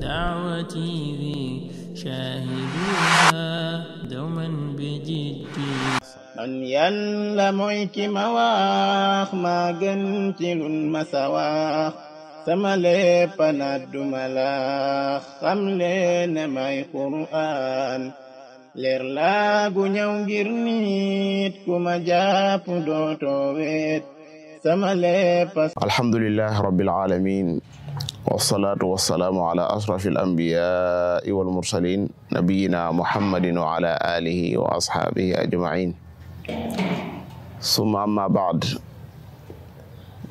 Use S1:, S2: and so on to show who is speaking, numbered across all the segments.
S1: دعوتي في شاهدوها دوما بجدي
S2: man yàlla mooy ki ma wax maa gën ci lun ma sa wax sama lépp na duma la xam leen ne may Qur'an leer laa gu ñëw ngir nit ku ma jàpp dootoo weet sama lépp.
S3: alhamdulillahi rabbil alamin wasalaatu wasalaamu ala ashrafil anbiyaai wal mursalin nabiyina muhammadin wa ala alihi wa ashaabihi ajmain summa amma baad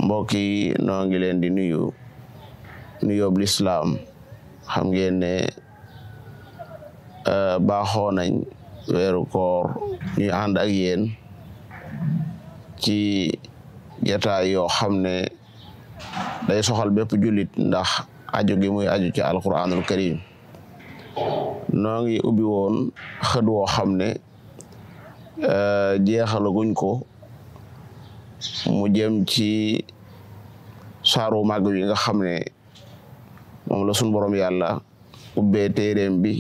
S3: mbokk yi noo ngi leen di nuyoob lislaam xam ngeen ne baaxoo nañ weeru koor ñuy ànd ak yéen ci jataay yoo xam ne day soxal bépp jullit ndax aju gi muy aju ci alquranul karim noo ngi ubbi woon xët woo xam ne jeexalaguñ ko mu jëm ci saaru màgg wi nga xam ne moom la sunu borom yàlla ubbee téeréem bi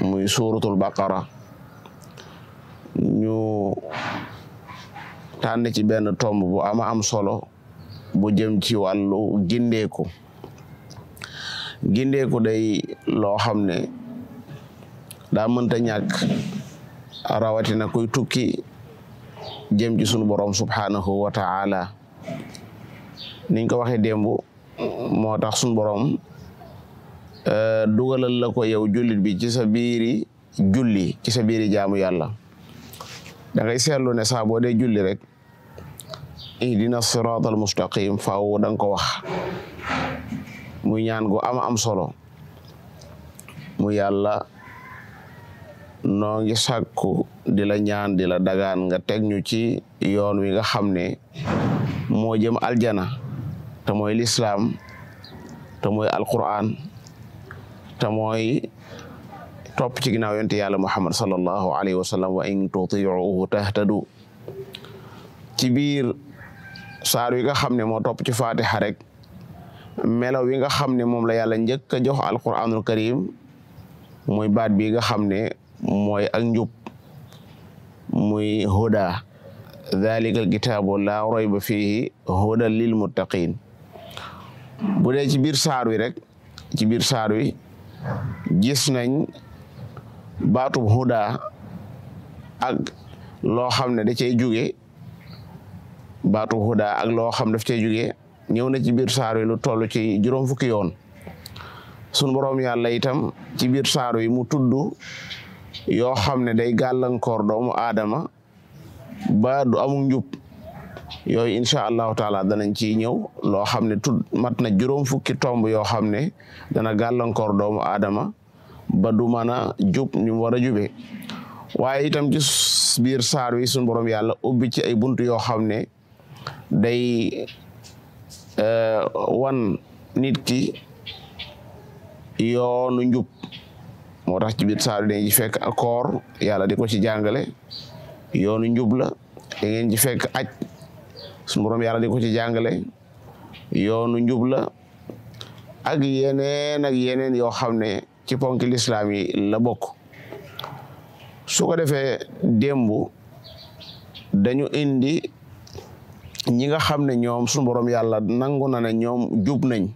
S3: muy suuratul baqara ñu tànn ci benn tomb bu ama am solo bu jëm ci wàllu gindeeku day loo xam ne daa mënta ñàkk rawatina kuy tukki jëm ci sunu borom subhanahu wa ta'ala niñ ko waxee démb moo tax sunu borom dugalal la ko yow jullit bi ci sa biiri julli ci sa biiri jaamu yàlla da ngay seetlu ne saa boo dee julli rek ihdina siratal mustaqim faaw da nga ko wax muy ñaan gu am solo mu yàlla noo ngi sàkku di la ñaan di la dagaan nga teg ñu ci yoon wi nga xam ne moo jëm aljana te mooy lislaam te mooy alquran te mooy topp ci ginnaaw yonent yàlla muhammad sallallahu alayhi wa sallam wa in tuti'uhu tahtadu ci biir saar wi nga xam ne moo topp ci fatiha rek melaw wi nga xam ne moom la yàlla njëkk a jox alquranul karim mooy baat bi nga xam ne mooy ak njub muy huda dhalika alkitaabu laa rayba fihi hudan lil muttaqin bu dee ci biir saar wi rek ci biir saar wi gis nañ baatub huda ak loo xam ne da cay jóge baatub huda ak loo xam daf cay jóge ñëw na ci biir saar wi lu toll ci juróom fukki yoon sunu boroom yàlla itam ci biir saar wi mu tudd yoo xam ne day gàllankoor doomu aadama ba du amul njub yooyu incha allahu taala danañ ci ñëw loo xam ne mat na juróom fukki tomb yoo xam ne dana gàllankoor doomu aadama ba du mën a jub ni mu war a jube waaye itam ci biir saar wi sunu borom yàlla ubbi ci ay buntu yoo xam ne day wan nit ki yoonu njub moo tax ci biir saar wi dañ ci fekk koor yàlla di ko ci jàngale yoonu njub la da ngeen ci fekk aj sunu borom yàlla di ko ci jàngale yoonu njub la ak yeneen yoo xam ne ci ponki lislaam yi la bokk su ko defee démb dañu indi ñi nga xam ne ñoom sunu borom yàlla nangu na ne ñoom jub nañ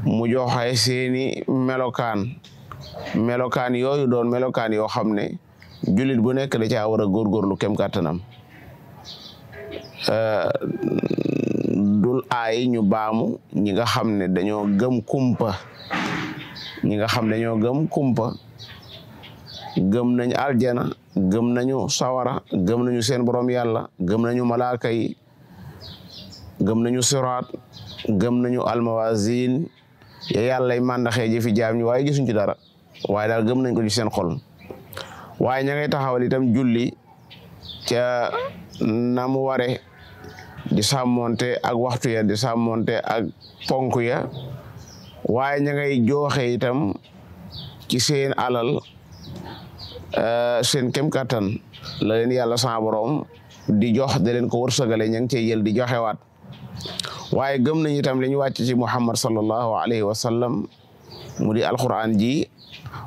S3: mu joxe seeni melokaan yooyu doon melokaan yoo xam ne jullit bu nekk da caa war a góorgóorlu kem kàttanam dul aay ñu baamu ñi nga xam ne dañoo gëm kumpa gëm nañ aljana gëm nañu sawara gëm nañu seen borom yàlla gëm nañu malaaka yi gëm nañu siraat gëm nañu almawazin ya yàllay màndaxee jëfi jaam ñi waaye gisuñ ci dara waaye daal gëm nañ ko ci seen xol waaye ña ngay taxawal itam julli ca na mu ware di sàmmonte ak waxtu ya di sàmmonte ak ponk ya waaye ña ngay jooxe itam ci seen alal seen kem kattan la leen yàlla sa borom di jox da leen ko wërsëgale ña ngi cey jël di joxewaat waaye gëm nañu itam li ñu wàcc ci Muhammad sallallahu alayhi wa sallam mu di alquran ji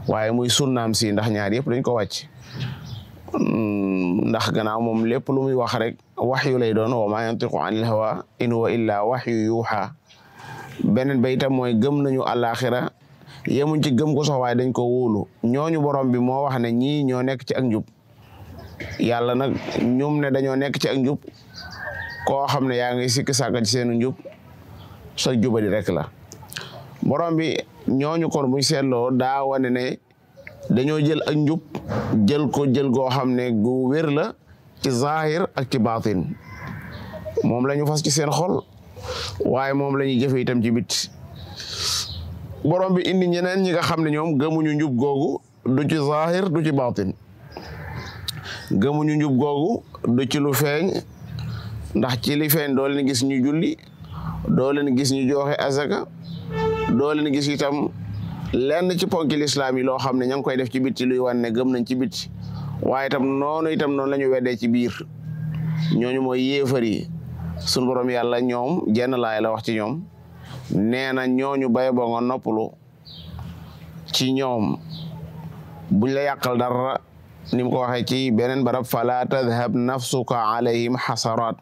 S3: waaye muy sunnaam si ndax ñaar yëpp dañ ko wàcc ndax gannaaw moom lépp lu muy wax rek waxyu lay doon wa ma yantiqu anil hawa in huwa illa waxyu yuuxa beneen ba itam mooy gëm nañu àllaaxira yemuñ ci gëm ko sax waaye dañ ko wóolu ñooñu borom bi moo wax ne ñii ñoo nekk ci ak njub yàlla nag ñoom ne dañoo nekk ci ak njub koo xam ne yaa ngi sikki sàkka ci seenu njub sa jubadi rek la borom bi ñooñu kon buñ seetloo daa wane ne dañoo jël ak njub jël ko jël goo xam ne gu wér la ci zahir ak ci baatin moom la ñu fas ci seen xol waaye moom la ñuy jëfe itam ci bit borom bi indi ñeneen ñi nga xam ne ñoom gëmuñu njub googu du ci zahir du ci baatin gëmuñu njub googu du ci lu feeñ ndax ci li feeñ doo leen gis ñu julli doo leen gis ñu joxe azaka doo leen gis itam lenn ci ponki lislaam yi loo xam ne ña ngi koy def ci bitti luy wan ne gëm nañ ci bitti waaye itam noonu la ñu weddee ci biir ñooñu mooy yéefar yi sunu borom yàlla ñoom jenn laay la wax ci ñoom nee na ñooñu bay boo nga noppalu ci ñoom buñ la yàqal dara ni mu ko waxee ci beneen barab fala tadhab nafsuka alayhim xasaraat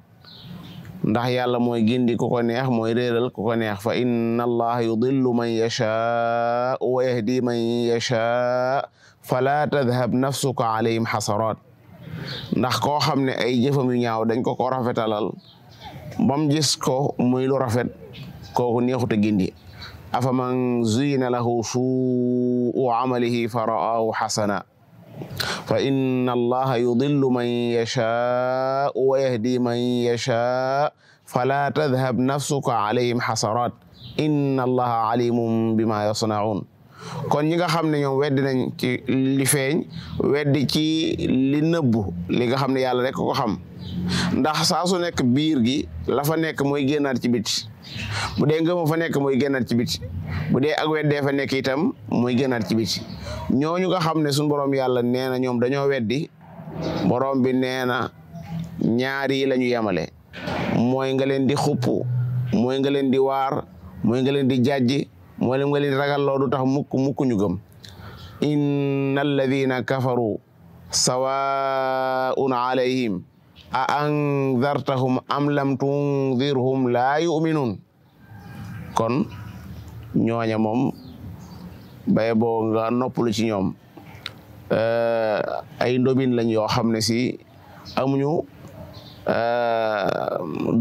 S3: ndax yàlla mooy gindi ku ko neex mooy réeral ku ko neex fa inna allaha yudillu man yashaa wa yahdi man yashaa fala tadhab nafsuka alayhim xasaraat ndax koo xam ne ay jëfam yu ñaaw dañ ko rafetalal bam gis ko muy lu rafet kooku neexut a gindi afa man zuyina lahu suu amalihi fa ra'ahu xasana fa inna allaha yudillu man yashaa wa yahdi man yashaa fala tadhab nafsuka alayhim xasaraat inna allaha alimun bima yasnaun kon ñi nga xam ne ñoom weddi nañ ci li feeñ weddi ci li nëbbu li nga xam ne yàlla rek ko xam ndax saa su nekk biir gi la fa nekk mooy génnaat ci biti bu dee ngëm fa nekk mooy génnaat ci biti bu dee ak weddee fa nekk itam mooy génnaat ci biti ñooñu nga xam ne suñu borom yàlla nee na ñoom dañoo weddi borom bi nee na ñaar yi la ñu yemale mooy nga leen di xupp mooy nga leen di waar mooy nga leen di jàjji mooy nga leen di ragal loo du tax mukk ñu gëm inna alladina kafaru sawaun alayhim a anzartahum am lam tunzirhum laa yu'minun kon ñooña moom baye boo nga noppalu ci ñoom ay ndobin lañ yoo xam ne si amuñu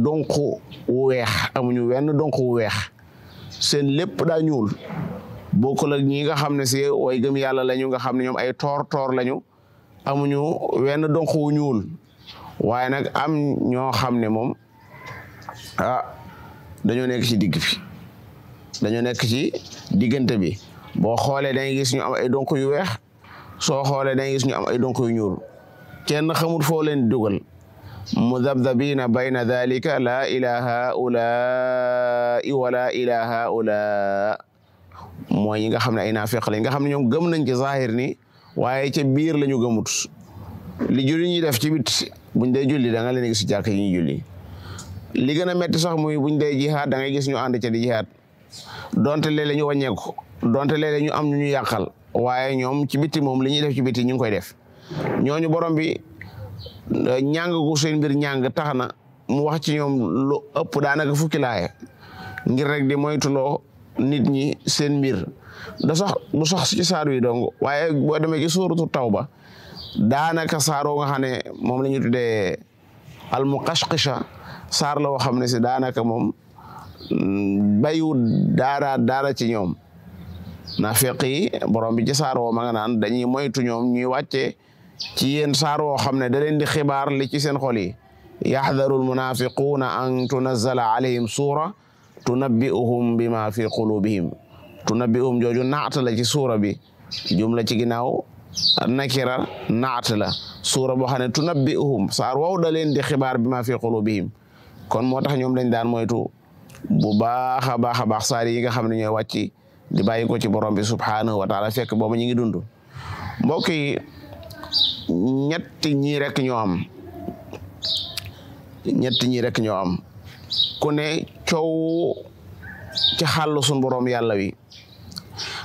S3: donq wu weex amuñu wenn donq wu weex seen lépp daa ñuul bokkul ak ñi nga xam ne si way gëm yàlla lañu nga xam ne ñoom ay toor lañu amuñu wenn donq wu ñuul waaye nag am ñoo xam ne moom dañoo nekk ci digg bi dañoo nekk ci diggante bi boo xoolee dangay gis ñu am ay donk yu weex soo xoolee dangay gis ñu am ay donk yu ñuul kenn xamul foo leen dugal mudabdabina bayna dalika laa ilaha haulai wala ilaha haula mooy ñi nga xam ne ay naafeq lañ nga xam ne ñoom gëm nañ ci zahir ni waaye ca biir la ñu gëmut li julli ñuy def ci bit buñ dee julli da nga leen gis ci jàkk yi ñuy julli li gën a metti sax muy buñ dee jihaad da ngay gis ñu ànd ca di jihaad donte léeg-léeg ñu wàññeeku donte léeg-léeg ñu am ñu yàqal waaye ñoom ci bitti moom li ñuy def ci bitti ñu ngi koy def ñooñu borom bi ñàng gu seen mbir ñàng tax na mu wax ci ñoom lu ëpp daanaka fukki laaye ngir rek di moytuloo nit ñi seen mbir da sax du sax ci saar wi dong waaye boo demee ci suuratu Tawba daanaka saaroo nga xam ne moom la ñu tuddee al-Muqashqisha saar la woo xam ne si daanaka moom bayu daara ci ñoom naafeq yi borom bi ci saar woo ma nga naan dañuy moytu ñoom ñuy wàcce ci yéen saar woo xam ne da leen di xibaar li ci seen xol yi yaxdaru almunafiquuna an tunazzala alayhim suura tunabbi'uhum bima fi qulubihim tunabbi'uhum jooju naat la ci suura bi jumla ci ginnaaw nakira naat la suura boo xam ne tunabbi'uhum saar wow da leen di xibaar bima fi qulubihim kon moo tax ñoom dañ daan moytu bu baax a baax saar yi nga xam ne ñooy wàcc di bàyyi ko ci borom bi subhanahu wa taala fekk boobu ñu ngi dund mbokk yi ñett ñii rek ñoo am ku ne coow ci xàllu sun borom yàlla wi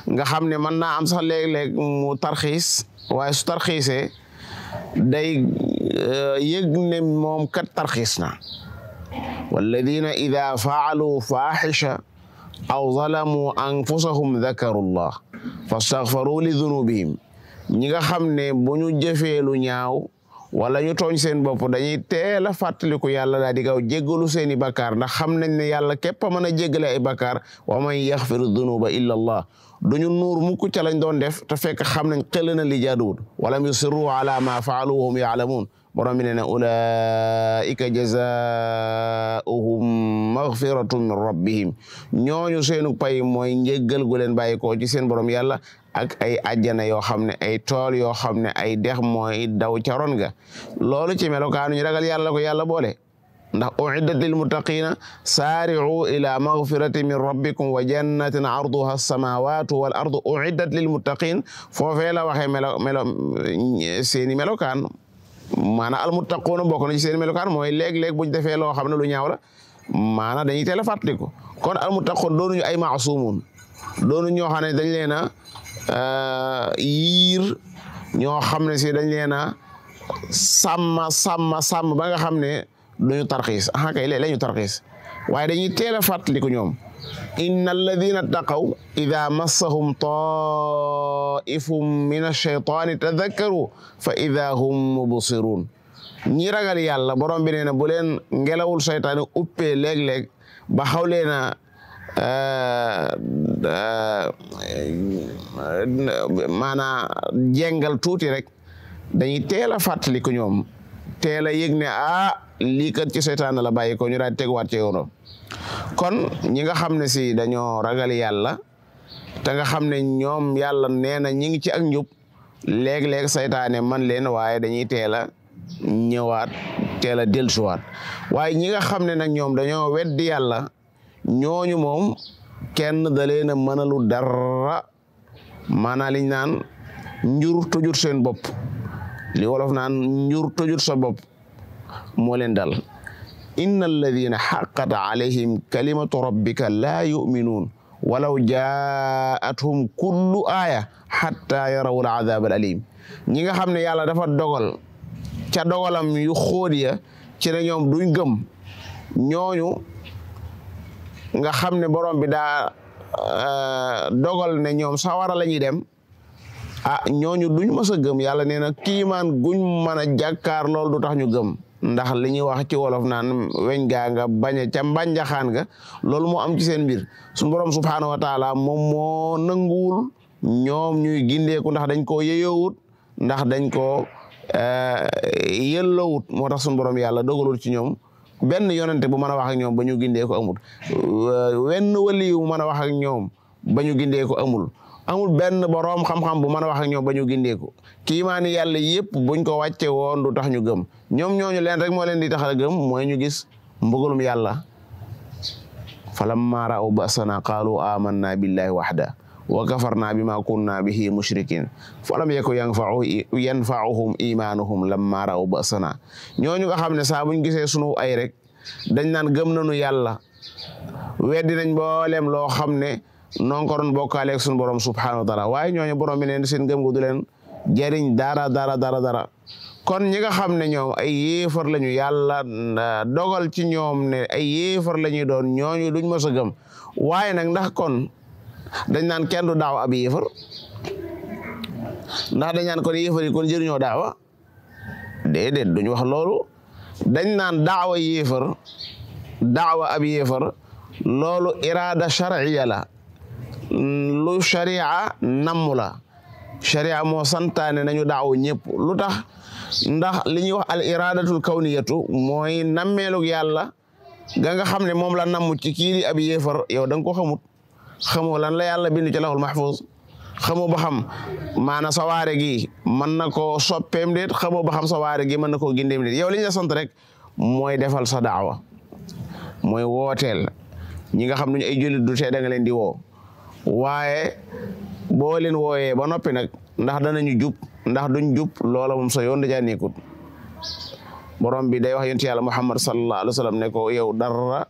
S3: nga xam ne mën naa am sax léeg-léeg mu tarxiis waaye su tarxiisee day yëg ne moom kat tarxiis na walladina ida faalu faaxisha aw zalamu anfusahum dakaru llah fastaghfaru li dunubihim ñi nga xam ne bu ñu jëfee lu ñaaw wala ñu tooñ seen bopp dañuy teel a fàttaliku yàlla daal di gaaw jéggalu seeni bakkaar ndax xam nañ ne yàlla képp a mën a jéggale ay bakkaar wa man yaxfiru dunuba illa allah duñu nuur mukk ca lañ doon def te fekk xam nañ xel na li jaaduwut walam yusirru ala ma faalu wa hum yaalamuun borom bi nee na ulaika jazaauhum maghfiratun min rabbihim ñooñu seenu pay mooy njéggal gu leen bàyyi ko ci seen borom yàlla ak ay àjjana yoo xam ne ay tool yoo xam ne ay dex mooy daw ca ron ga loolu ci melokaanu ñu ragal yàlla ko yàlla boole ndax uiddat lil muttaqina saari'u ila maghfiratin min rabbikum wa jannatin arduha as-samawatu wal ardu uiddat lil muttaqin foofee la waxee seeni melokaan maanaam al muttaquuna bokk na ci seeni melokaan mooy léeg-léeg buñ defee loo xam ne lu ñaaw la maanaam dañuy teel a fàttaliku kon al muttaquun doonuñu ay maasumun doonu ñoo xam ne dañ leen a yiir ñoo xam ne si dañ leen a sàmm ba nga xam ne duñu tarxiis kay léeg-léeg ñu tarxiis waaye dañuy teel a fàttaliku ñoom inna alladina taqaw ida massahum taifum min alcheytaani tadakkaru fa ida hum mubsirun ñi ragal yàlla borom bi nee na bu leen ngelawul seytaane uppee léeg-léeg ba xaw leen a maanaa jengal tuuti rek dañuy teel a fàttaliku ñoom teel a yëg ne lii kat ci seytaane la bàyyi ko ñu daal teguwaat ci yoonam kon ñi nga xam ne si dañoo ragal yàlla te nga xam ne ñoom yàlla nee na ñi ngi ci ak njub léeg-léeg seytaane man leen waaye dañuy teel a ñëwaat teel a dellusiwaat waaye ñi nga xam ne nag ñoom dañoo weddi yàlla ñooñu moom kenn da leen a mënalu dara maanaam liñ naan njur tojut seen bopp li wolof naan njur tojut sa bopp moo leen dal inna alladina xaqat alayhim kalimatu rabbika laa yuminuun walaw jaathum kullu aaya xatta yaraw alazab al alim ñi nga xam ne yàlla dafa dogal ca dogalam yu xóot ya ci ne ñoom duñ gëm ñooñu nga xam ne borom bi daa dogal ne ñoom sawara la ñuy dem ñooñu duñ mës a gëm yàlla nee na kiimaan guñ mën a jàkkaar lool du tax ñu gëm ndax li ñuy wax ci wolof naan weñ gaa nga bañ ca mbànjaxaan nga loolu moo am ci seen mbir suñu borom subhaanahu wa taala moom moo nanguwul ñoom ñuy gindeeku ndax dañ koo yeyoowut ndax dañ koo yëllawut moo tax suñu borom yàlla dogalul ci ñoom benn yonente bu mën a wax ak ñoom ba ñu gindeeku amul wenn wali bu mën a wax ak ñoom ba ñu gindeeku amul benn boroom xam-xam bu mën a wax ak ñoom ba ñu gindeeku kiimaani yàlla yëpp buñ ko wàcce woon du tax ñu gëm ñoom ñooñu leen rek moo leen di tax a gëm mooy ñu gis mbugalum yàlla falamma ra'aw ba'sana qaalu amanna billahi wahda wa kafarna bima kunna bihi mushrikin falam yaku yanfa'uhum imanuhum lamma ra'aw ba'sana ñooñu nga xam ne saa buñ gisee sunu ay rek dañ naan gëm nañu yàlla weddi nañ mboolem loo xam ne noon ko doon bokkaale ak sunu borom subhanahu wa taala waaye ñooñu borom bi neen seen gëm gu du leen jariñ dara kon ñi nga xam ne ñoom ay yéefar lañu yàlla dogal ci ñoom ne ay yéefar lañuy doon ñooñu duñ mës a gëm waaye nag ndax kon dañ naan kenn du daaw ab yéefar ndax dañ naan kon yéefar yi kon jëriñoo daawa déedéet duñ wax loolu dañ naan daawa yéefar daawa ab yéefar loolu iraada sharciya la lu sharia namm la sharia moo santaane nañu daaw ñëpp lu tax ndax li ñuy wax al iradatul kawniyatu mooy nammeelug yàlla ga nga xam ne moom la namm ci kii di ab yéefar yow da nga ko xamoo lan la yàlla bindu ci lawhul mahfuz xamoo ba xam maana sawaare gi mën na koo soppeem déet xamoo ba xam sawaare gi mën na koo gindeem déet yow li ñu la sant rek mooy defal sa daawa mooy wooteel ñi nga xam ne ay jullit du tee da nga leen di woo waaye boo leen wooyee ba noppi nag ndax danañu jub ndax duñ jub loola moom sa yoon dajaa nekkut borom bi day wax yonent yàlla Muhammad sallallahu alayhi wa sallam ne ko yow dara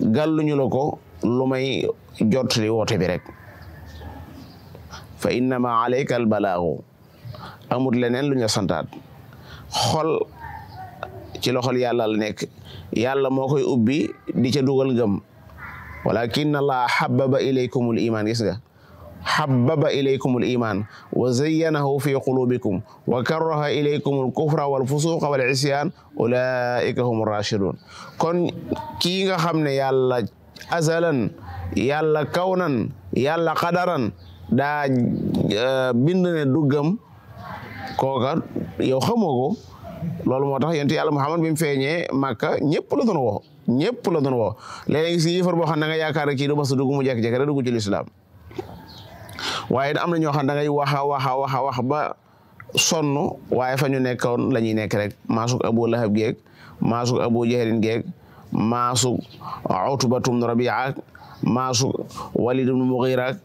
S3: gàlluñu la ko lu may jottali woote bi rek fa innama alayka al balaagu amut leneen lu ñu santaat xol ci loxol yàlla la nekk yàlla moo koy ubbi di ca dugal ngëm walakin allah habbaba ilaykumul iman gis nga habbaba ilaykumul iman wa zayyanahu fi qulubikum wa karraha ilaykumul kufra wal fusuqa wal isyan ulaika humur rashidun kon kii nga xam ne yàlla azalan yàlla kawnan yàlla qadaran daa bind ne du gëm kooka yow xamoo ko loolu moo tax yonent yàlla Muhammad bi mu feeñee Makka ñëpp la doon woo léegi si yëfar boo xam ne nga yaakaar kii du mas a dugg mu jekk-jekk rek dugg ci lislaam waaye am na ñoo xam da ngay wax ba sonn waaye fa ñu nekkoon la ñuy nekk rek maasuk Abu Lahab geeg maasuk Abu Jahlin geeg maasuk Utbatu bnu Rabi'a maasuk Walid bnu Mughira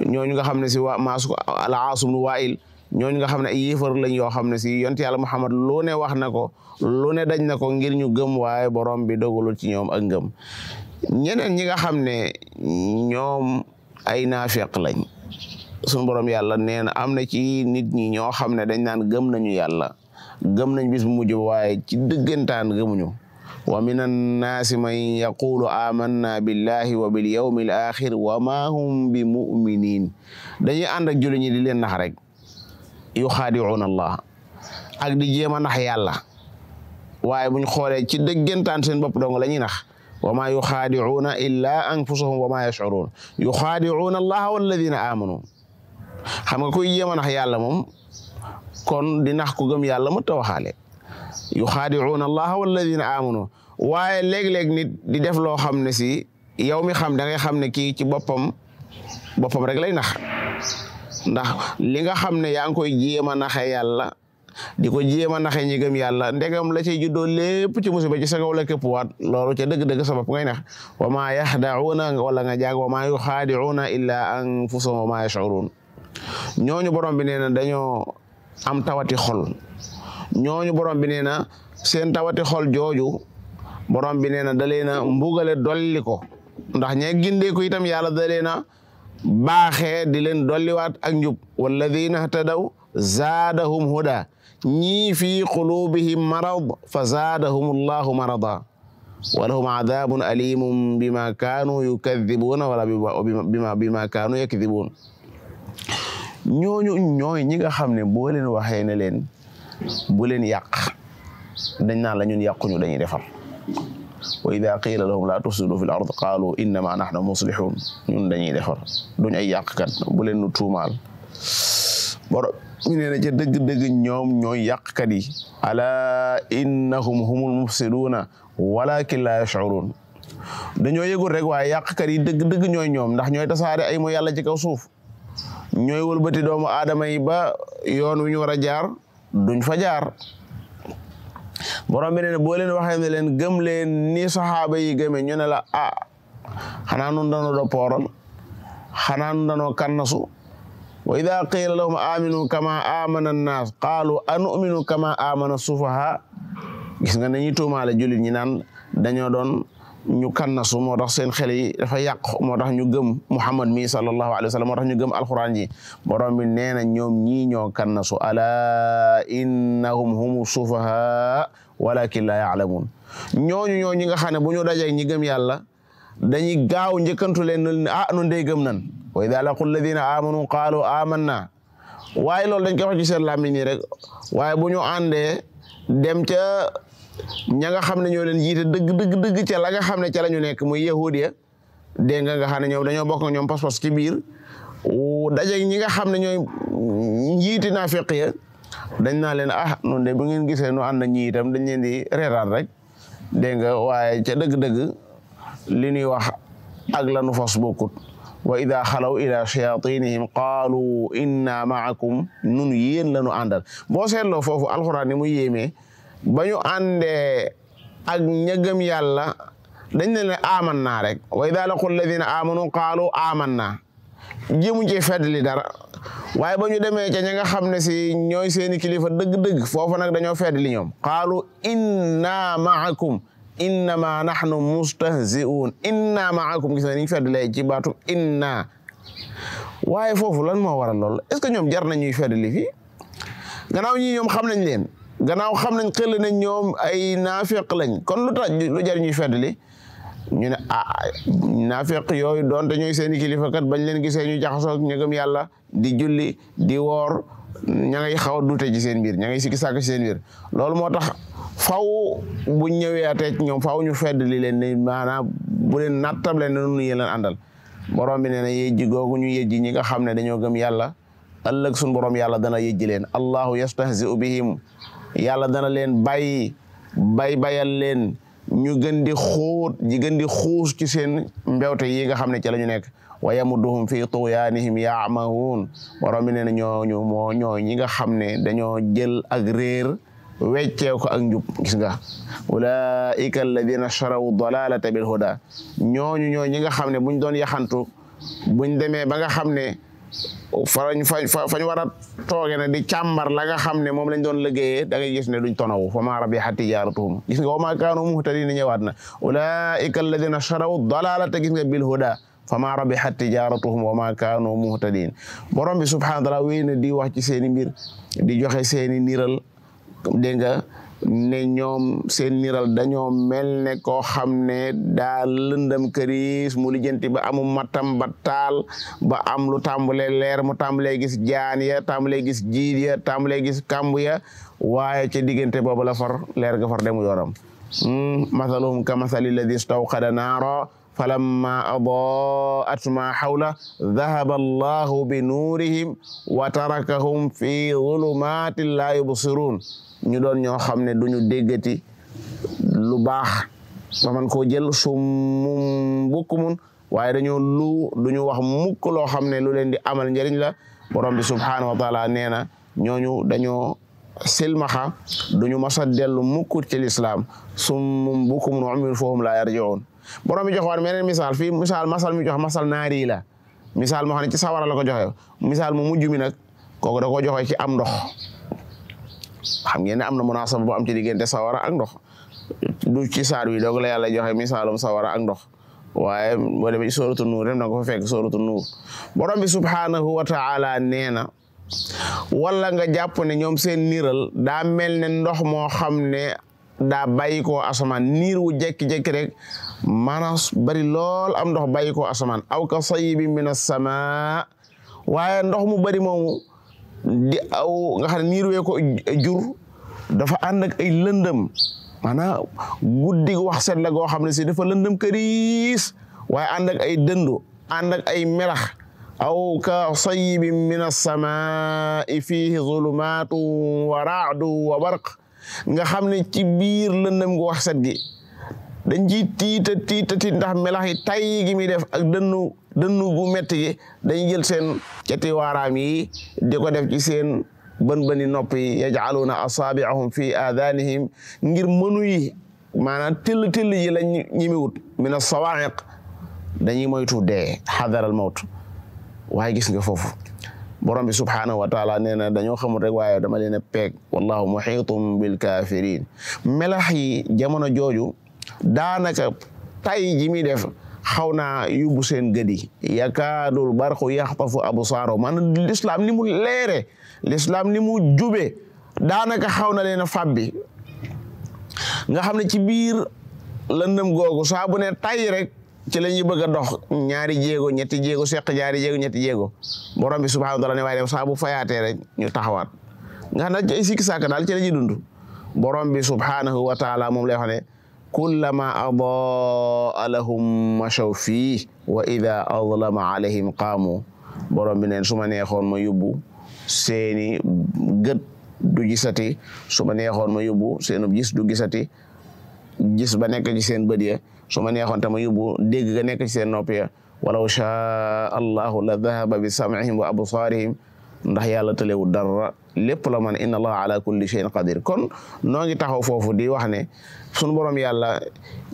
S3: ñooñu nga xam ne si waa maasuk al-Aas bnu Wa'il ñooñu nga xam ne ay yéefar lañ yoo xam ne si yonent yàlla Muhammad lu ne wax na ko lu ne dañ na ko ngir ñu gëm waaye borom bi dogalul ci ñoom ak ngëm ñeneen ñi nga xam ne ñoom ay naafiq lañ suñu borom yàlla nee na am na ci nit ñi ñoo xam ne dañ naan gëm nañu yàlla gëm nañ bis bu mujj waaye ci dëggantaan gëmuñu wa min annaasi man yaqulu amanna billahi wa bil yawmil axir wa ma hum bi muminin dañuy ànd ak julli ñi di leen nax rek yuxaadi'uuna allah ak di jéem a nax yàlla waaye buñ xoolee ci dëggantaan seen bopp dong la ñuy nax wa ma yuxaadi'uuna illa anfusahum wa ma yash'uruun yuxaadi'uuna allaha walladina amanu xam nga kuy jéem a nax yàlla moom kon di nax ku gëm yàlla mu tawaxaale yuxaadi'uuna allaha walladina amanu waaye léeg-léeg nit di def loo xam ne si yow mi xam da ngay xam ne kii ci boppam rek lay nax ndax li nga xam ne yaa ngi koy jéem a naxe yàlla di ko jéem a naxe ñi gëm yàlla ndegam la cay juddoo lépp ci musiba ci sa kaw la képp waat loolu ca dëgg-dëgg sa bopp ngay nax wa ma yaxda'uuna wala nga jaag wa ma yuxaadi'uuna illa anfusahum wa ma yash'uruun ñooñu borom bi nee na dañoo am tawati xol ñooñu borom bi nee na seen tawati xol jooju borom bi nee na da leen a mbugale dolli ko ndax ñe gindee ko itam yàlla da leen a baaxee di leen dolliwaat ak njub walladina htadaw zaadahum huda ñii fi qulubihim marad fa zaadahum allahu marada wa lahum adabun alimun bima kaanu yukadibuna wala bima kaanu yakdibun ñooñu ñooy ñi nga xam ne boo leen waxee ne leen bu leen yàq dañ naan la ñun yàquñu dañuy defar wa ida qiila lahum la tufsidu fil ard qaalu innama nahnu muslihun ñun dañuy defar duñ ay yàqkat bu leen nu tuumaal boro ñu nee na ca dëgg-dëgg ñoom ñooy yàqkat yi ala innahum humul mufsiduna walakin la yash'urun dañoo yëgul rek waaye yàqkat yi dëgg-dëgg ñooy ñoom ndax ñooy tasaare ay mooy yàlla ci kaw suuf ñooy wëlbati doomu aadama yi ba yoon wi ñu war a jaar duñ fa jaar borom bi ne boo leen waxee ne leen gëm leen ni saxaaba yi gëme ñu ne la xanaa nun danoo do pooral xanaa nun danoo kannasu wa ida qiila lahum aminu kama amana annaas qaalu anu'minu kama amana sufaha gis nga nañuy tuumaale jullit ñi naan dañoo doon ñu kannasu moo tax seen xel yi dafa yàq moo tax ñu gëm Muhammad mi sallallahu alayhi wa sallam moo tax ñu gëm alquran ji borom bi nee na ñoom ñii ñoo kannasu ala innahum humu sufaha walakin la ya'lamun ñooñu ñi nga xam ne bu ñu dajee ñi gëm yàlla dañuy gaaw njëkkantu leen nun dey gëm nan wa idha laqul ladina amanu qaalu amanna waaye loolu dañ koy wax ci seen làmmiñ nii rek waaye bu ñu àndee dem ca ña nga xam ne ñoo leen jiite dëgg ca la nga xam ne ca la ñu nekk muy yahudiya dégg nga xam ne ñoom dañoo bokk ak ñoom pas-pas ci biir daje ñi nga xam ne ñooy njiiti naafiq ya dañ naa leen noonu de bu ngeen gisee nu ànd ñi itam dañ leen di reetaan rek dégg nga waaye ca dëgg-dëgg li ñuy wax ak la nu fas bokkut wa ida xalaw ila shayatinihim qaalu inna maakum nun yéen la nu àndal boo seetloo foofu alxuraan ni mu yéemee ba ñu àndee ak ñëgëm yàlla dañ ne aman naa rek wa ida laqul ladina amanu qaalu aman naa jéemuñ ci feddli dara waaye ba ñu demee ca ña nga xam ne si ñooy seeni kilifa dëgg-dëgg foofu nag dañoo feddli ñoom qaalu inna maakum innama nahnu mustahzi'un inna ma'akum gis nga niñ feddlee ci baatu inna waaye foofu lan moo waral lool est-ce que ñoom jar na ñuy feddali fii gannaaw ñi ñoom xam nañ leen gannaaw xam nañ xel nañ ñoom ay naafiq lañ kon lu tax lu jar ñuy feddali ñu ne naafiq yooyu doonte ñooy seeni kilifa kat bañ leen gisee ñu jaxasoo ak ñu gëm yàlla di julli di woor ña ngay xaw a duute ci seen biir ña ngay sikki sàkk ci seen biir loolu moo tax faw bu ñëwee ateec ñoom faw ñu feddali leen ne maanaam bu leen nattab leen ne nunu yéen leen àndal borom bi nee na yejji googu ñu yejji ñi nga xam ne dañoo gëm yàlla ëllëg suñu borom yàlla dana yejji leen allahu yastahzi'u bihim yàlla dana leen bayal leen ñu gën di xóot ji gën di xuus ci seen mbewte yi nga xam ne ci la ñu nekk wa yamudduhum fi tughyanihim ya'mahun borom bi nee na ñoo ñi nga xam ne dañoo jël ak réer weccee ko ak njub gis nga ulaika alladina sharaw dalalata bil huda ñooñu ñi nga xam ne buñ doon yaxantu buñ demee ba nga xam ne fañ war a tooge ne di càmbar la nga xam ne moom lañ doon liggéeyee da ngay gis ne duñ tonawu fa ma rabihat tijaratuhum gis nga wa ma kaanu muhtadin ñëwaat na ulaika alladina sharaw dalalata gis nga bil huda fa ma rabihat tijaratuhum wa ma kaanu muhtadin borom bi subhanahu wa ta'ala wéy na di wax ci seeni mbir di joxe seeni niral dégg nga ne ñoom seen niral dañoo mel ne koo xam ne daa lëndëm këriis mu lijjanti ba amu matam ba taal ba am lu tàmbalee leer mu tàmbalee gis jaan ya tàmbalee gis jiit ya tàmbalee gis kàmb ya waaye ca diggante boobu la far leer ga far demu yoonam mathaluhum ka mathali alladi istawqada naara falamma adaa'at ma hawla dhahaba allahu bi nuurihim wa tarakahum fi dhulumatin la yubsirun ñu doon ñoo xam ne duñu déggati lu baax ba man koo jël summum bukkumun waaye dañoo duñu wax mukk loo xam ne lu leen di amal njëriñ la borom bi subhanahu wa taala nee na ñooñu dañoo silmaxa duñu masa dellu mukk ci lislaam summum bukkumun wa umyun fahum la yarji'un borom bi jox waat meneen misaal fii masal mi jox masal naari la misaal moo xam ne ci sawara la ko joxe misaal mu mujj mi nag kooku da ko joxe ci am ndox xam ngeen ne am na munaasaba bu am ci diggante sawara ak ndox du ci saar wi doog la yàlla joxe misaalum sawara ak ndox waaye boo demee sooratu nuur dem na ko fa fekk sooratu nuur borom bi subhanahu wa ta'ala nee na wala nga jàpp ne ñoom seen niiral daa mel ne ndox moo xam ne daa bàyyi koo asamaan niir wu jekki-jekki rek maanaam bari lool am ndox bàyyi koo asamaan aw ka sayyibin min as-samaa waaye ndox mu bari moomu di aw nga xam ne niir wee ko jur dafa ànd ak ay lëndëm maanaam guddi wax set la goo xam ne si dafa lëndëm këriis waaye ànd ak ay dëndu ànd ak ay melax aw ka sayyibin min as-samaa'i fiihi zulumaatun wa ra'dun wa barq nga xam ne ci biir lëndëm gu wax set gi dañ ciy tiitati ndax melax yi tay gi muy def ak dënnu gu metti gi dañuy jël seen cati waaraam yi di ko def ci seen bën-bëni nopp yi yaj'aluuna asaabi'ahum fi aadanihim ngir mënu yi maanaam till yi lañ ñimiwut min as-sawaa'iq dañuy moytu dee xadaral mawt waaye gis nga foofu borom bi subhanahu wa taala nee na dañoo xamul rek waaye dama leen a peeg wallahu muhiitum bil kaafiriin melax yi jamono jooju daanaka tay ji mi def xaw naa yóbbu seen gëdi yakaadul barqu yaxtafu absaaro man l'islam ni mu leere l'islam ni mu jube daanaka xaw na leen a fabbi nga xam ne ci biir lëndëm googu saa bu ne tay rek ci la ñuy bëgg a dox ñaari jéego ñetti jéego seq ñaari jéego ñetti jéego borom bi subhanahu wa taala ne waaye dem saa bu fayaatee rek ñu taxawaat nga xam ne ay sikki sàkk daal ci la ñuy dund borom bi subhanahu wa taala moom lay wax ne kullama adaa lahum mashaw fii wa ida adlama alayhim qaamu borom bi neen su ma neexoon ma yóbbu seeni gët du gisati su ma neexoon ma yóbbu seenu gis du gisati gis ba nekk ci seen bët ya su ma neexoon ta ma yóbbu dégg ga nekk ci seen nopp ya walaw shaa allahu la dhahaba bi sam'ihim wa absaarihim ndax yàlla tëlewul dara lépp la man inna allaha ala kulli shay'in qadir kon noo ngi taxaw foofu di wax ne sunu borom yàlla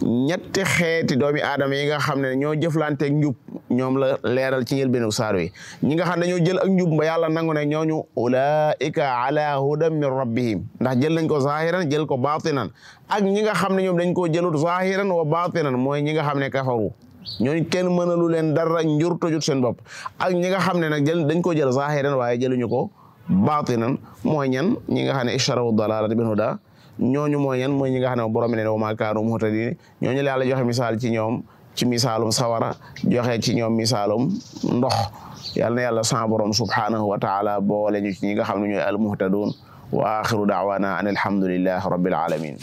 S3: ñetti xeeti doomi aadama yi nga xam ne ñoo jëflanteeg njub ñoom la leeral ci njëlbéenu saar wi ñi nga xam ne dañoo jël ak njub ba yàlla nangu ne ñooñu ulaika ala hudan min rabbihim ndax jël nañ ko zahiran jël ko batinan ak ñi nga xam ne ñoom dañ koo jëlut zahiran wa batinan mooy ñi nga xam ne kafaru ñooñu kenn mënalu leen dara njur tojut seen bopp ak ñi nga xam ne nag dañ ko jël zahiran waaye jëluñu ko batinan mooy ñan ñi nga xam ne ishtaraw dalalata bil huda ñooñu mooy ñan mooy ñi nga xam ne borom ne wa ma kaanu muhtadin ñooñu la yàlla joxe misaal ci ñoom ci misaalum sawara joxe ci ñoom misaalum ndox yàlla na yàlla sa borom subhanahu wa taala boole ñu ci ñi nga xam ne ñooy al muhtadun wa axiru da'wana an alhamdulillahi rabbil alamin